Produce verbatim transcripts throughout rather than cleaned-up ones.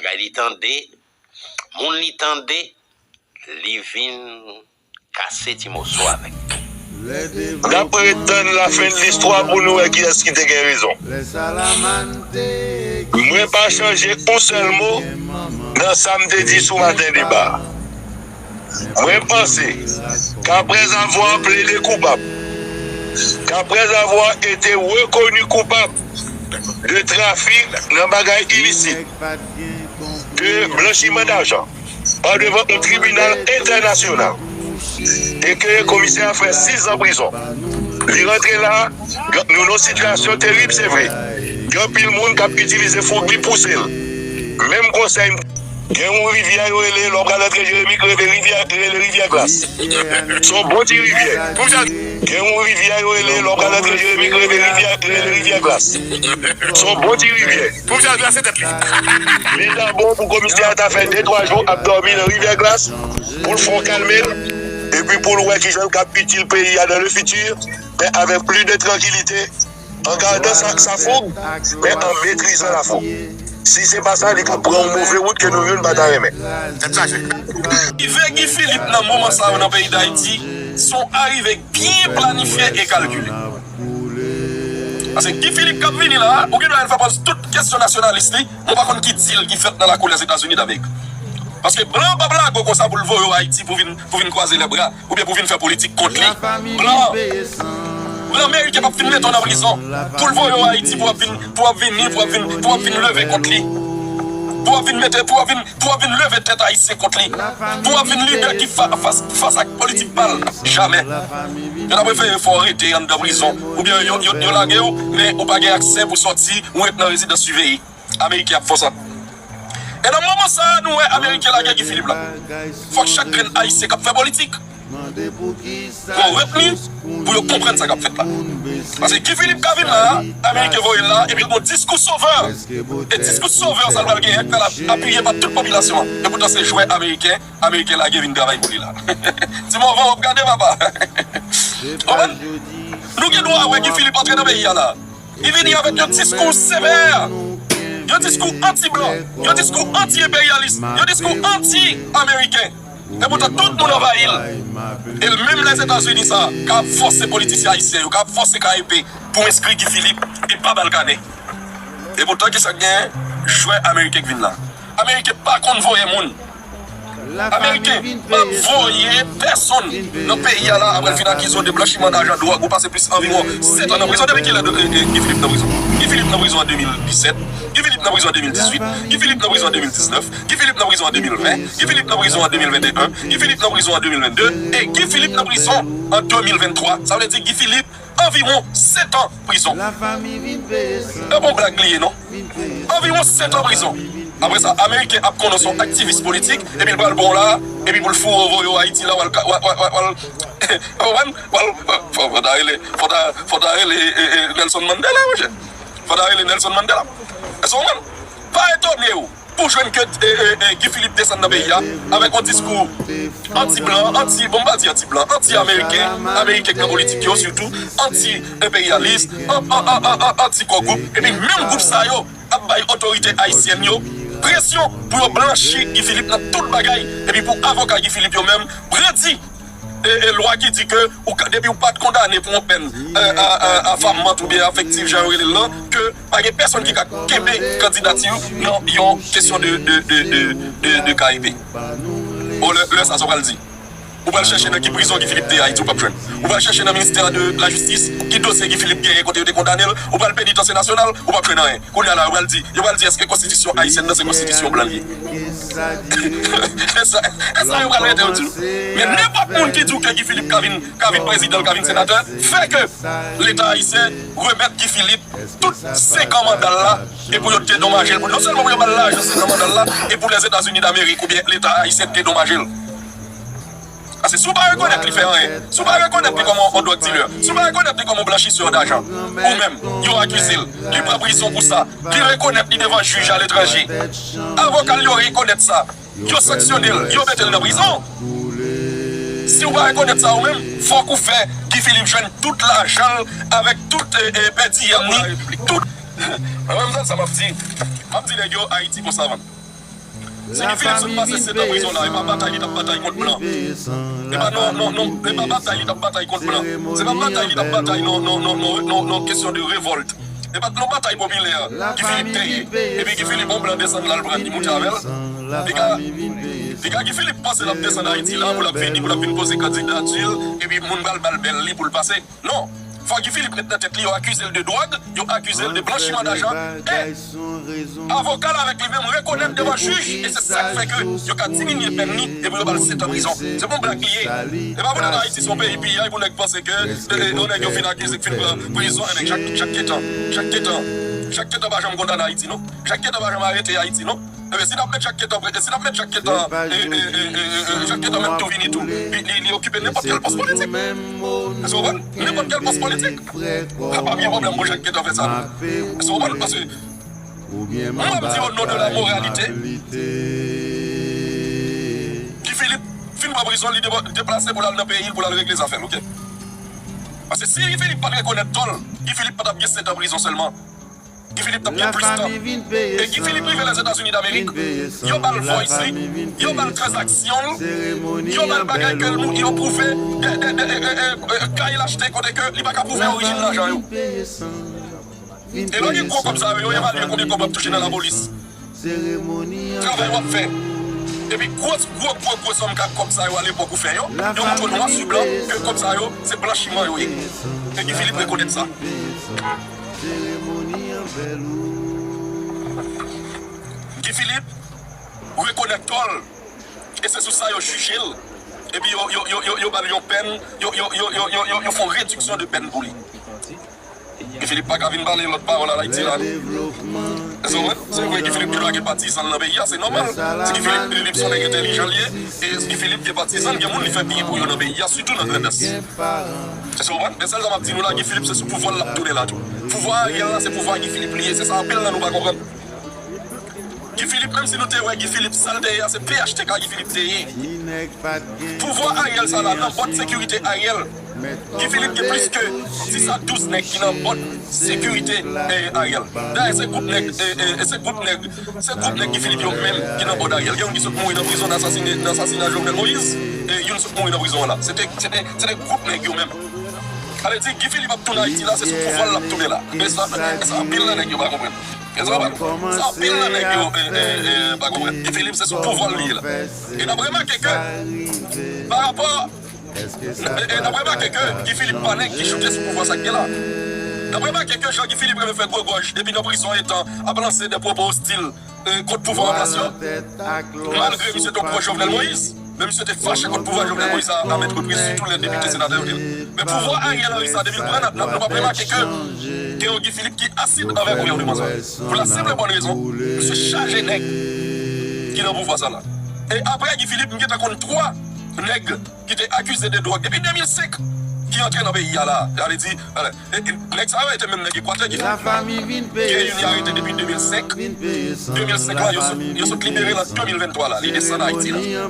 Bagay li tande, moun li tande, li vin kase ti moso avèk. N ap ret tann lafen de listwa pou nou wè kiyès ki te gen rezon. Mwen pa chanje yon sèl mo nan sa m te di sou Maten Deba a. Mwen panse, qu'après avoir plaidé coupable, qu'après avoir été reconnu coupable de trafic nan bagay ilisit, de blanchiman dajan, pa devan yon tribinal entènasyonal, e ke komisè a fè sis zan prizon. Li rantre la, nou nan sitiyasyon terib, se vre. Gen anpil moun k ap itilize fouk li pouse l. Menm konsèy m gen yon rivyè yo rele, lè w pral antre Jeremi, rele rivyè, rele rivyè glas. Se yon bon ti rivyè. Gen yon rivyè yo rele, lè w pral antre Jeremi, rele rivyè, rele rivyè glas. Se yon bon ti rivyè. Pou m fè glase tèt li. Li ta bon pou komisè a ta fè de twa jou ap dòmi nan rivyè glas, pou l fè yon kalme l, epi pou l wè kijan l kab itil peyi a dans le futur, men avèk plis de trankilite, an gadan sa, sa foug, men an metrizan la foug. Si se pa sa, li kab pran yon move wout ke nou youn pa ta renmen. Tèt chaje. Rive Guy Philippe nan moman sa yo nan peyi Dayiti, se yon arive byen planifye e kalkile. Paske Guy Philippe k ap vini la, ou gen dwa al fè pòz tout kesyon nasyonalis li, mwen pa konn ki dil ki fèt nan lakou Lèzetazini Damerik. Paske blan p ap lage w konsa pou l voye w Ayiti pou vin, pou vin kwaze lèbra, oubyen pou vin fè politik kont li. Blan, blan meriken p ap fin mete w nan prizon pou l voye w Ayiti pou w ap vin, pou w ap vini, pou w ap vin, pou w ap vin leve kont li. Pou w ap vin mete, pou w ap vin pou w ap vin leve tèt Ayisyen kont li, pou w ap vin lidè ki fa, fas, fas ak politik pa l. Jamè. Yo ta prefere fè w rete anndan prizon, oubyen yo, yo, yo lage w, men ou pa gen aksè pou sòti, ou ret nan rezidans siveye. Ameriken ap fè w sa. E nan moman sa a, nou wè Ameriken lage Guy Philippe la. Fòk chak grenn Ayisyen k ap fè politik, pou yo retni, pou yo konprann sa k ap fèt la. Paske Guy Philippe ka vin la, Ameriken voye l la, epi l gon diskou sovè. E diskou sovè sa l pral genyen, k pral ap, apiye pa tout popilasyon an. E poutan se jwè Ameriken, Ameriken lage vin travay pou li la. Ti mòvan w ap gade papa. Konprann? Nou gen dwa wè Guy Philippe antre nan peyi a la. Li vini avèk yon diskou sevè, yon diskou anti-blan, yon diskou anti-enperyalis, yon diskou anti-ameriken. E poutan tout moun anvayi l. E l menm Lèzetazini sa ka ap fòse politisyen ayisyen yo, ka ap fòse K E P pou enskri Guy Philippe e pa ba l kanè. E poutan kisa k genyen? Jwè ameriken k vin la. Ameriken pa konn voye moun. Ameriken p ap voye pèsonn nan peyi a la apre l fin akize w de blanchiman dajan, dwòg, ou pase plis anviwon sèt an nan prizon. Depi kilè de, de, Guy Philippe nan prizon? Guy Philippe nan prizon an de mil disèt, Guy Philippe nan prizon an de mil dizuit, Guy Philippe nan prizon an de mil diznèf, Guy Philippe nan prizon an de mil ven, Guy Philippe nan prizon an de mil venteyen, Guy Philippe nan prizon an de mil vennde, e Guy Philippe nan prizon an de mil venntwa. Sa vle di Guy Philippe anviwon sèt an prizon. E bon blag li ye non. Anviwon sèt an prizon. Apre sa, Ameriken ap konnen w se yon aktivis politik, epi l pral pran w la, epi pou l foure w voye w Ayiti la, w al, w al, w al, w al, w al, w al, fò, fò ta rele, fò ta, fò ta rele e, e, Nelson Mandela, monchè. Fò ta rele Nelson Mandela. Èske w konprann? Pa etone w pou jwenn ke e, e, e, Guy Philippe desann nan peyi a avèk yon diskou anti-blan, anti, bon, m pa di anti-blan, anti-ameriken, ameriken k nan politik yo sitou, anti-enperyalis, an, an, an, an, an, anti-kò gwoup, epi menm gwoup sa yo ap bay otorite ayisyèn yo presyon pou yo blanchi Guy Philippe nan tout bagay, epi pou avoka Guy Philippe yo menm predi e, e lwa ki di ke ou ka, depi ou pa t kondane pou yon pèn, e, a, a, a famant oubyen afektif, jan yo rele l lan, ke pa gen pèsonn ki ka kenbe kandidati w nan yon kesyon de, de, de, de, de, de K E P. Bon, lè, lè sa, sa w pral di? Ou pral chèche nan ki prizon Guy Philippe te ye Ayiti, ou p ap jwenn. Ou pral chèche nan ministè de lajistis ki dosye Guy Philippe genyen kote yo te kondane l, ou pral penitansye nasyonal, ou p ap jwenn anyen. Kounye a la, yo pral di, yo pral di èske konstitisyon ayisyèn nan se konstitisyon blan l ye? E sa, e sa yo pral rete yo di w. Men nenpòt moun ki di w ke Guy Philippe ka vin, ka vin prezidan, ka vin senatè, fè ke Leta ayisyen remèt Guy Philippe tout senk an manda l la, e pou yo dedomaje l, pou non sèlman pou yo ba l lajan senk an manda l la, e pou Lèzetazini Damerik oubyen Leta ayisyen dedomaje l. Paske si w pa rekonèt li fè anyen, si w pa rekonèt li kòm yon, yon drug dealer, si w pa rekonèt li kòm yon blanchisè dajan, ou menm, yo akize l, li pran prizon pou sa, li rekonèt li devan jij aletranje. Avoka l yo rekonèt sa, yo sanksyone l, yo mete l nan prizon. Si w pa rekonèt sa ou menm, fòk ou fè Guy Philippe jwenn tout lajan l avèk tout, e, e, pèdiyanm li, tout. Mwen menm sa, sa m ap di, m ap di nèg yo Ayiti konsa vann. Si Guy Philippe sot pase sèt an prizon la, e pa batay li t ap batay kont blan. E pa non, non, non, e pa batay li t ap batay kont blan. Se pa batay li t ap batay non, non, non, non, non, non, kesyon de revòlt. E pa t non batay popilè Guy Philippe te ye. Epi Guy Philippe, yon blan desann la, l pran li moute avè l. Piga, piga Guy Philippe panse l ap desann Ayiti la, pou l ap vini, pou l ap vin poze kandidati l, epi moun pral ba l bèl li pou l pase. Non. Fò Guy Philippe ret nan tèt li, yo akize l de dwòg, yo akize l de blanchiman dajan. E avoka l avèk li menm rekonèt devan jij, e se sa k fè ke yo ka diminye pèn li, epi yo ba l sèt an prizon. Se pa yon blag li ye. E pa pou nèg Ayiti se yon peyi piyay, pou nèg panse ke, e, e, yon nèg yo fin akize, k fin pran prizon, e nèg Jacques, Jacques Quentin, Jacques Quentin, Jacques Quentin pa janm kondane Ayiti, non. Jacques Quentin pa janm arete Ayiti, non. Ebyen, si n ap met Jacques Quentin, si n ap met Jacques Quentan, e, e, e, e, e, Jacques Quentan menm tou vini tou, li, li, li okipe nenpòt kèl pòs politik. Èske w konprann? Nenpòt kèl pòs politik. A pa gen pwoblèm pou Jacques Quentan fè sa, non. Èske w konprann? Paske, mwen, m ap di o non de la moralité, Guy Philippe fin pran prizon, li depo-, deplase pou l al nan peyi l, pou l al regle zafè l, oke? Paske si Guy Philippe pa t rekonèt tò l, Guy Philippe pa t ap gen sèt an prizon sèlman. Guy Philippe t ap gen plis tan. E Guy Philippe rive Lèzetazini Damerik, yo ba l voice li, yo ba l tranzaksyon l, yo ba l bagay ke l, yo pwouve, de, de, de, e, e, e, e, kay l achte kote ke li pa ka pwouve orijin lajan yo. E lè w gen gwo kòb sa yo, yo evalye konbyen kòb w ap touche nan lapolis. Travay w ap fè. Epi gwo, gwo, gwo, gwo sòm ka kòb sa yo alepòk ou fè yo, yo montre w nwa su blan ke kòb sa yo, se blanchiman yo ye. E Guy Philippe rekonèt sa. Guy Philippe rekonèt tò l. E se sou sa yo jije l. Epi yo, yo, yo, yo, yo ba l yon pèn, yo, yo, yo, yo, yo, yo, yo fè yon rediksyon de pèn pou li. Guy Philippe pa ka vin pale lòt pawòl al Ayiti la, non. Èske w konprann? Se vre, Guy Philippe gen dwa gen patizan l nan peyi a, se nòmal. Si Guy Philippe, Philippe se yon nèg entèlijan l ye, e Guy Philippe gen patizan l, gen moun li fè byen pou yo nan peyi a, sitou nan Grandans. Èske w konprann? Men sèl sa m ap di nou la, Guy Philippe se sou pouvwa l l ap tounen la tou. Pouvwa Ariel la, se pouvwa Guy Philippe li ye, se sa anpil nan nou pa konprann. Guy Philippe, menm si nou te wè Guy Philippe, sa l te ye a, se P H T K Guy Philippe te ye. Pouvwa Ariel sa la, nan bòd sekirite Ariel, Guy Philippe gen plis ke dis a douz nèg ki nan bòd sekirite, eh, Ariel. Dayè, se gwoup nèg, eh, eh, se gwoup nèg, se gwoup nèg Guy Philippe yo menm ki nan bòd Ariel. Gen youn ki sot mouri nan prizon nan asasine, nan asasina Jovenel Moïse, e youn sot mouri nan prizon an la. Se te, se te, se te gwoup nèg yo menm. Sa vle di, Guy Philippe ap tounen Ayiti la, se sou pouvwa l l ap tounen la. E sa, e sa anpil nan nèg yo pa konprann. E sa, sa anpil nan nèg yo, eh, eh, eh, pa konprann. Guy Philippe, se sou pouvwa l li ye la. E n ap remake ke, pa rapò, e, e n ap remake ke Guy Philippe pa nèg ki choute sou pouvwa sa k gen la. N ap remake ke jan Guy Philippe renmen fè gwo gòj depi nan prizon etan ap lanse de pwopo ostil, eh, kont pouvwa an plas yo. Malgre misye te yon pwòch Jovenel Moïse, men misye te fache kont pouvwa Jovenel Moïse a, a mèt repriz, sitou lè depite senatè yo te. Men pouvwa Ariel Henry sa, depi l pran n ap, n ap, nou p ap remake ke gen yon Guy Philippe ki asid anvè gouvènman sa. Pou la simple bonne raison, misye chaje nèg ki nan pouvwa sa la. E apre Guy Philippe, m gentan konn twa nèg ki te akize de dwòg depi de mil senk ki antre nan peyi a la. Sa vle di, e, e, nèg sa yo, e te menm nèg Ekwatè ki fè. Gen youn ki arete depi de mil senk. De mil senk la, yo sot, yo sot libere l an de mil venntwa la. Li desann Ayiti la.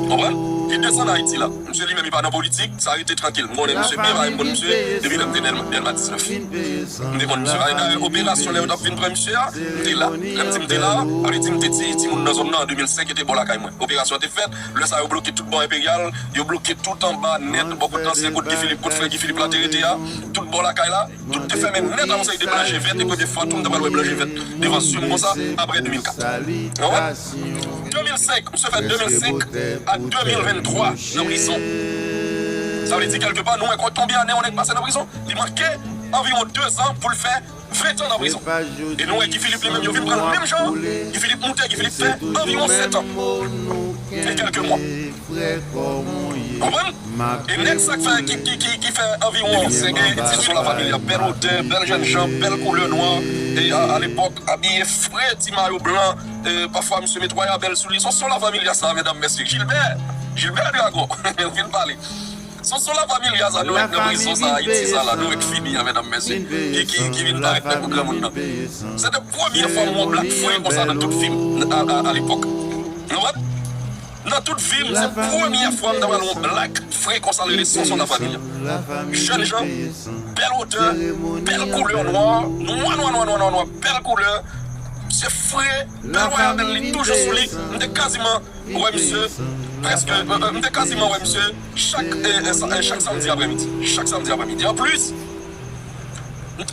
Konprann? Li desann Ayiti la. Misye li menm, li pa nan politik, sa rete trankil. M konnen misye byen, paske m konn misye depi lè m te Dèl-, Dèlma diznèf. M te konn misye. Dayè, operasyon lè yo t ap vin pran misye a, m te la. Lè m di m te la, sa vle di m te ti, timoun nan zòn nan an de mil senk, yo te bò lakay mwen. Operasyon an te fèt, lè sa yo bloke tout bò Enperyal, yo bloke tout anba nèt, bò kot ansyen kot Guy Philippe, kot frè Guy Philippe la te rete a, tout bò lakay la, tout te fèmen nèt, a yon seri de blanje vèt, e premye fwa tou m ta pral wè blanje vèt devan zye m konsa, apre de mil kat. Ou konprann? De mil senk, misye fè de mil senk a de mil venntwa nan prizon. Sa vle di, kèlkepa, nou wè konbyen ane yon nèg pase nan prizon? Li manke anviwon de zan pou l fè ven tan nan prizon. E nou wè Guy Philippe li menm, yo vin pran l menm jan an. Guy Philippe moute, Guy Philippe fè anviwon sèt an e kèlke mwa. Konprann? E nèg sa k fè, ki, ki, ki, ki fè anviwon, se gen Edison La Familia, bèl otè, bèl jènjan, bèl koulè nwa, e a, alepòk, abiye fre, ti mayo blan, e pafwa misye met Royal Bèl sou li. Sonson La Familia sa, medam, mesye. Gilbert, Gilbert Dragon, vin pale. Sonson La Familia sa, nou wè k nan prizon sa, Ayiti sa la, nou wè k fini an, medam, mesye. Ki, ki, ki vin parèt nèt pou granmoun nan. Se te premye fwa m wè yon blak fre konsa nan tout vi m, a, a, alepòk. Nou wè? Nan tout vi m, se premye fwa m ta wè yon blak fre konsa rele Sonson La Familia. Jènjan, bèl otè, bèl koulè nwa, nwa, nwa, bèl koulè. Misye fre, bèl wayabèl li toujou sou li. M te kaziman wè misye, prèske, euh, euh, m te kaziman wè misye chak, euh, euh, sa- euh, chak samdi aprèmidi. Chak samdi aprèmidi. Anplis,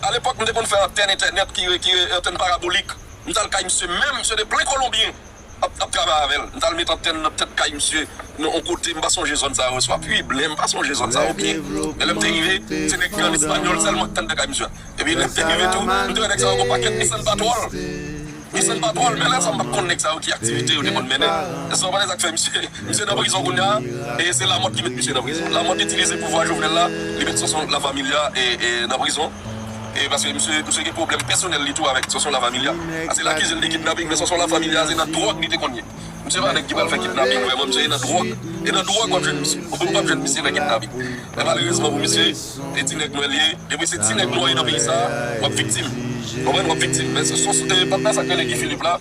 alepòk, m te konn fè antèn entènèt ki, ki antèn parabolik. M t al kay misye menm, misye te plen Kolonbyen ap, ap travay avè l. M t al met antèn nan tèt kay misye, nan yon kote, m pa sonje zòn sa yo, swa Piblen, m pa sonje zòn sa yo byen. Men lè m te rive, se nèg ki an espanyòl sèlman k t anndan kay misye a. Epi lè m te rive tou, m te wè nèg sa yo gon pakèt Nissan Patrol. Nissan Patrol, men lè sa m pa t konn nèg sa yo ki aktivite yo te konn mennen. Èske w konprann sa k fè misye, misye nan prizon kounye a, e se Lamòt ki met misye nan prizon. Lamòt itilize pouvwa Jovenel la, li met Sonson La Familia e, e nan prizon. E paske misye, misye gen pwoblèm pèsonèl li tou avèk Sonson La Familia. Paske l akize l de kidnaping, men Sonson La Familia se nan dwòg li te konn ye. Misye pa nèg ki pral fè kidnaping vrèman, misye ye nan dwòg. E nan dwòg w ap jwenn misye. Ou p ap jwenn misye nan kidnaping. Men malerezman pou misye, e ti nèg nwè l ye. Depi se ti nèg nwè w ye nan peyi sa, w ap viktim. Konprann, w ap viktim. Men se, se, e, patnè sa k rele Guy Philippe la,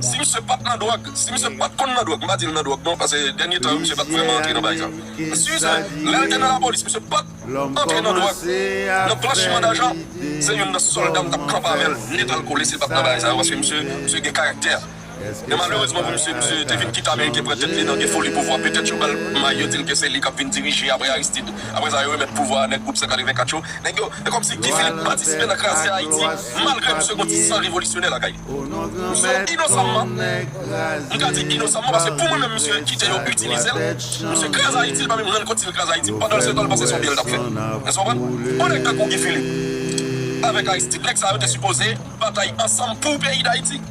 si misye pa t nan dwòg, si misye pa t konn nan dwòg, m pa di l nan dwòg non, paske dènye tan yo, misye pa t vrèman antre nan bagay sa. Si se, lè l te nan lapolis, misye pa t antre nan dwòg, nan blanchiman dajan, se youn nan sòlda m t ap kanpe avè l nèt al kole si l pa t nan bagay sa yo, paske misye, misye gen karaktè. Men malerezman pou misye, misye te vin kite Ameriken pran tèt li nan gen foli pouvwa, petèt yo ba l may, yo di l ke se li k ap vin dirije apre Aristide. Apre sa, yo remèt pouvwa a nèg gwoup san katrevenkat yo. Nèg yo, e kòmsi Guy Philippe patisipe nan kraze Ayiti, malgre misye gon ti san revolisyonè lakay li. Misye inosamman, m ka di inosamman, paske pou mwen menm, misye kite yo itilize l. Misye kraze Ayiti, li pa menm rann kont si l kraze Ayiti. Pandan l se tan, l panse se yon byen l t ap fè. Èske w konprann? Yon nèg tankou Guy Philippe avèk Aristide, nèg sa yo te sipoze batay ansanm pou peyi Dayiti.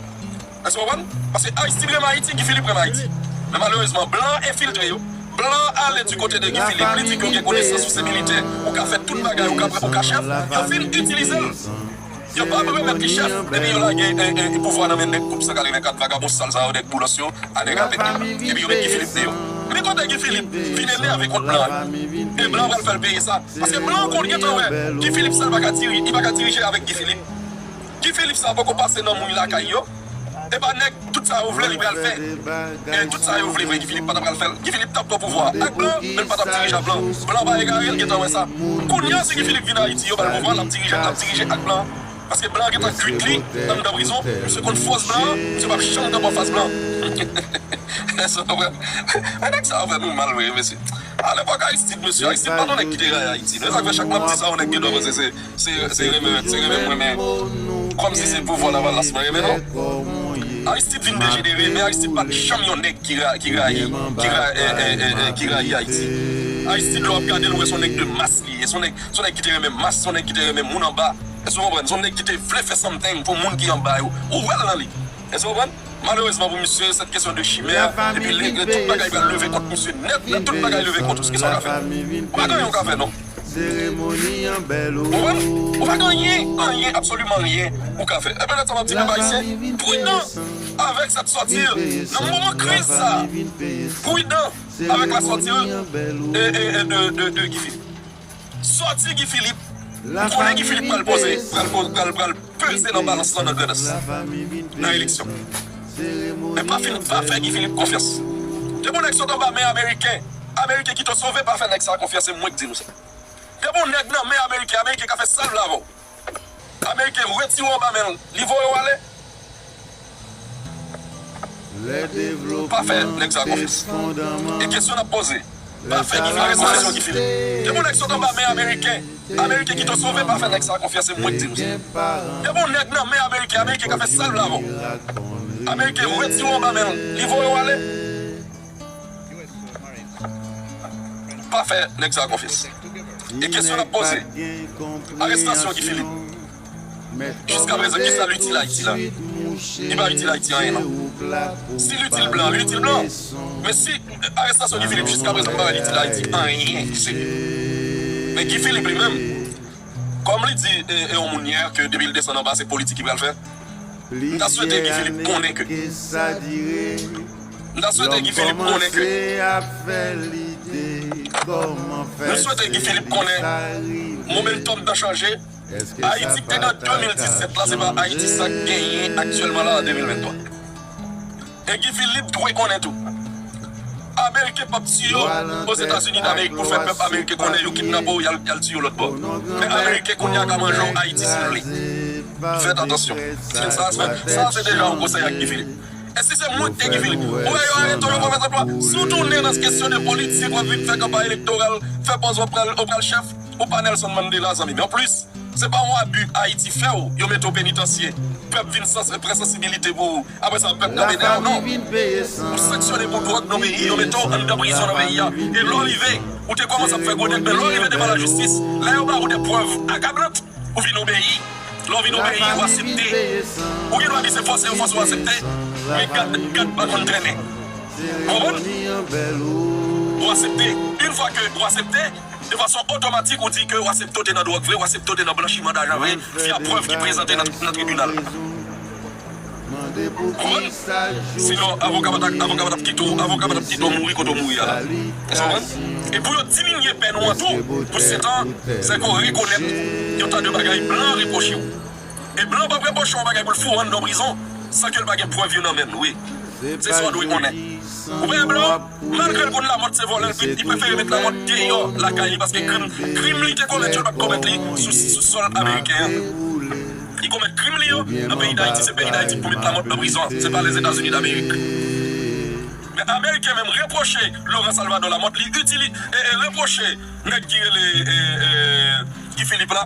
Èske w konprann? Paske Aristide renmen Ayiti, Guy Philippe renmen Ayiti. Men malerezman, blan enfiltre yo. Blan ale di kote de Guy Philippe, li di ke w gen konesans, ou se militè, ou ka fè tout bagay, ou ka, ou ka chèf. Yo fin itilize l. Yo pa remèt li chèf, epi yo lage, e, e, e, pouvwa nan men nèg gwoup san katrevenkat, vagabon sal sa yo, nèg Boulos yo, a nèg avèk yo. Epi yo met Guy Philippe deyò. Men kote Guy Philippe vin enève kont blan yo. E blan pral fè l peye sa. Paske blan konn gentan wè Guy Philippe sa, li pa ka diri-, li pa ka dirije avèk Guy Philippe. Guy Philippe sa poko pase nan mouy lakay yo. E pa nèg, tout sa yo vle li pral fè. E tout sa yo vle vre, Guy Philippe pa t ap pral fè l. Guy Philippe t ap pran pouvwa a ak blan, men l pa t ap dirije ak blan. Blan pa egare, l gentan wè sa. Kounye a, si Guy Philippe vin Ayiti, yo ba l pouvwa, l ap dirije, l ap dirije ak blan. Paske blan gentan kwit li anndan prizon, misye konn fòs blan, misye p ap janm kanpe anfas blan. Èske w konprann? E nèg sa yo fè nou mal vre, mesye. Alepòk Aristide, mesye, Aristide pa t yon nèg ki te rayi Ayiti non. E sa k fè chak lè m di sa, yon nèg gen dwa panse se, se, se renmen, se renmen mwen, men kòmsi se pouvwa Lavalas mwen renmen non. Aristide vin dejenere, men Aristide pa t janm yon nèg ki ra-, ki rayi, ki ra-, e, e, e, e, ki rayi Ayiti. Aristide, lè w ap gade l, ou wè se yon nèg de mas li ye, se yon nèg, se yon nèg ki te renmen mas, se yon nèg ki te renmen moun anba. Èske w konprann? Se yon nèg ki te vle fè something pou moun ki anba yo. Ou wè l nan li. Èske w konprann? Malerezman pou misye, se kesyon de chimè. Epi lè, tout bagay pral leve kont misye nèt, tout bagay leve kont ou. Kisa w ka fè? Ou pa gen anyen ou ka fè non. Ou konprann? Ou pa gen anyen, anyen, absoliman anyen ou ka fè. E petèt sa m ap di pèp ayisyen, pridan avèk sèt sòti nan moman kriz sa. Pridan avèk la sòti e, e, e de, de, de Guy Philippe. Sòti Guy Philippe, m konnen Guy Philippe pral poze, pral, pral, pral peze nan balans lan nan Grandans, nan eleksyon. Men pa fin, pa fè Guy Philippe konfyans. Depi yon nèg sot anba men Ameriken, Ameriken kite w sove, pa fè nèg sa konfyans, se mwen k di nou sa. Depi yon nèg nan men Ameriken, Ameriken ka fè sa l vle avè w. Ameriken retire w anba men l, li voye w ale. Pa fè nèg sa konfyans. E kesyon n ap poze, pa fè Guy Philippe konfyans. Depi yon nèg sot anba men Ameriken, Ameriken kite w sove, pa fè nèg sa konfyans, se mwen k di nou sa. Depi yon nèg nan men Ameriken, Ameriken ka fè sa l vle avè w. Ameriken retire w anba men l, li voye w ale. Pa fè nèg sa konfyans. E kesyon n ap poze, arestasyon Guy Philippe, jiskaprezan, kisa l itil Ayiti la? Li pa itil Ayiti anyen non. Si l itil blan, li itil blan. Men si arestasyon Guy Philippe jiskaprezan, m pa wè l itil Ayiti anyen serye. Men Guy Philippe li menm, kòm li di, e, e yon moun yè ke depi l desann anba se politik li pral fè, m ta swete Guy Philippe konnen ke, m ta swete Guy Philippe konnen ke, m swete Guy Philippe konnen momentum nan chanje. Ayiti k te nan de mil disèt la, se pa Ayiti sa k genyen aktyèlman la an de mil venntwa. E Guy Philippe dwe konnen tou, Ameriken p ap tiye w Ozetazini Damerik pou fè pèp ameriken konnen yo kidnape w, y al, y al tiye w lòt bò. Men Ameriken kounye a ka manje w Ayiti si l vle. Fèt atansyon. Sa, sa, sa, sa se deja yon konsèy ak Guy Philippe. E si se mwen ki te Guy Philippe? Ou wè, yo arete w, yo pran fè zanplwa. Si w tounen nan kesyon de politik, w ap vin fè kanpay elektoral, fè pòz w ap pral, w pral chèf, ou pa Nelson Mandela, zanmi m. Anplis, se pa yon abi Ayiti fè w, yo mete w penitansye. Pèp vin sans, pran sansibilite pou ou. Apre sa, pèp kanpe dèyè w, non. Ou sanksyone pou dwòg nan peyi, yo mete w anndan prizon nan peyi a. E lè w rive, ou te kòmanse ap fè gwo nèg, men lè w rive devan lajistis, lè yo ba ou de prèv akablant, ou vin obeyi. Lè w vin obeyi, ou aksepte. Ou gen dwa di se fòse yo fòse w aksepte, men gad, gad pa konn trennen. Ou konprann? Ou aksepte. Yon fwa ke ou aksepte, de fason otomatik, ou di ke ou aksepte w te nan dwòg vre, ou aksepte w te nan blanchiman dajan vre, via prèv ki prezante nan, nan tribinal. Konprann? Sinon, avoka pa t ap, avoka pa t ap kite w, avoka pa t ap kite w mouri kote w mouri a la. Èske w konprann? E pou yo diminye pèn ou an tou, pou setan, se ke w rekonèt yon ta de bagay blan repwoche w. E blan p ap repwoche w yon bagay pou l foure w anndan prizon, san ke l pa gen prèv yo nan men l, wi. Se sa w dwe konnen. Ou pa wè blan, malgre l konn Lamothe se vòlè, li, li prefere met Lamothe deyò lakay li, paske krim, krim li te komèt yo, l p ap komèt li sou, sou sòl ameriken an. Li komèt krim li yo nan peyi Dayiti, se peyi Dayiti pou met Lamothe nan prizon an, se pa Lèzetazini Damerik. Men ameriken menm repwoche Laurent Salvador Lamothe, li itili-, e, e, repwoche nèg ki rele, e, e, Guy Philippe la,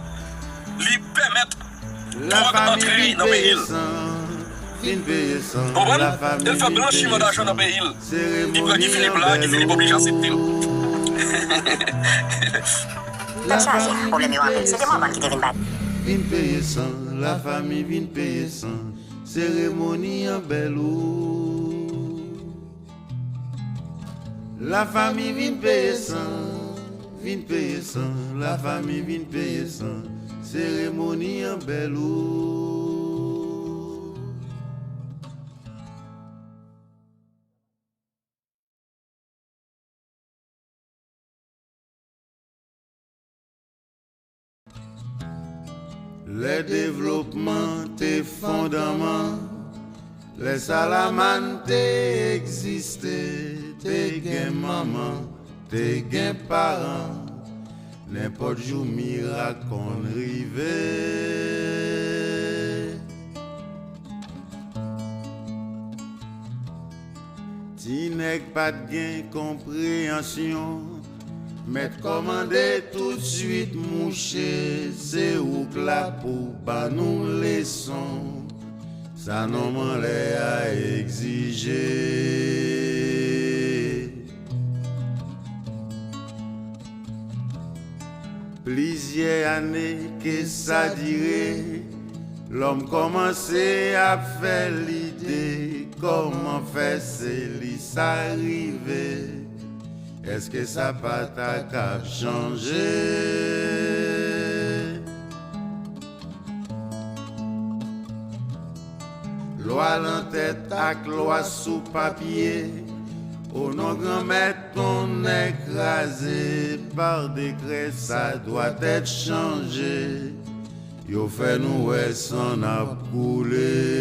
li pèmèt dwòg antre nan peyi l. Konprann? E l fè blanchiman dajan nan peyi l. Li pran Guy Philippe la, Guy Philippe oblije aksepte l. Tèt chaje, pwoblèm yo anpil. Se de mòbàn ki te vin bay. Vin peye san, lafanmi vin peye san. Seremoni an bèl ou. Lafanmi vin peye san, vin peye san, lafanmi vin peye san, seremoni an bèl ou. Lè devlopman te fondaman, lè Salamann te egziste, te gen manman, te gen paran, nenpòt jou mirak konn rive. Ti nèg pa t gen konpreyansyon, mèt kòmande toutswit mouche, se ou k la pou ban nou leson, sa nonm anlè a egzije. Plizyè ane ke sa dire, lòm kòmanse ap fè lide, kòman fè se li sa rive? Èske sa pa ta kab chanje? Lwa nan tèt ak lwa sou papye, o non Granmèt, tonnè kraze, pa dekrè sa dwa tèt chanje. Yo fè nou wè san ap koule.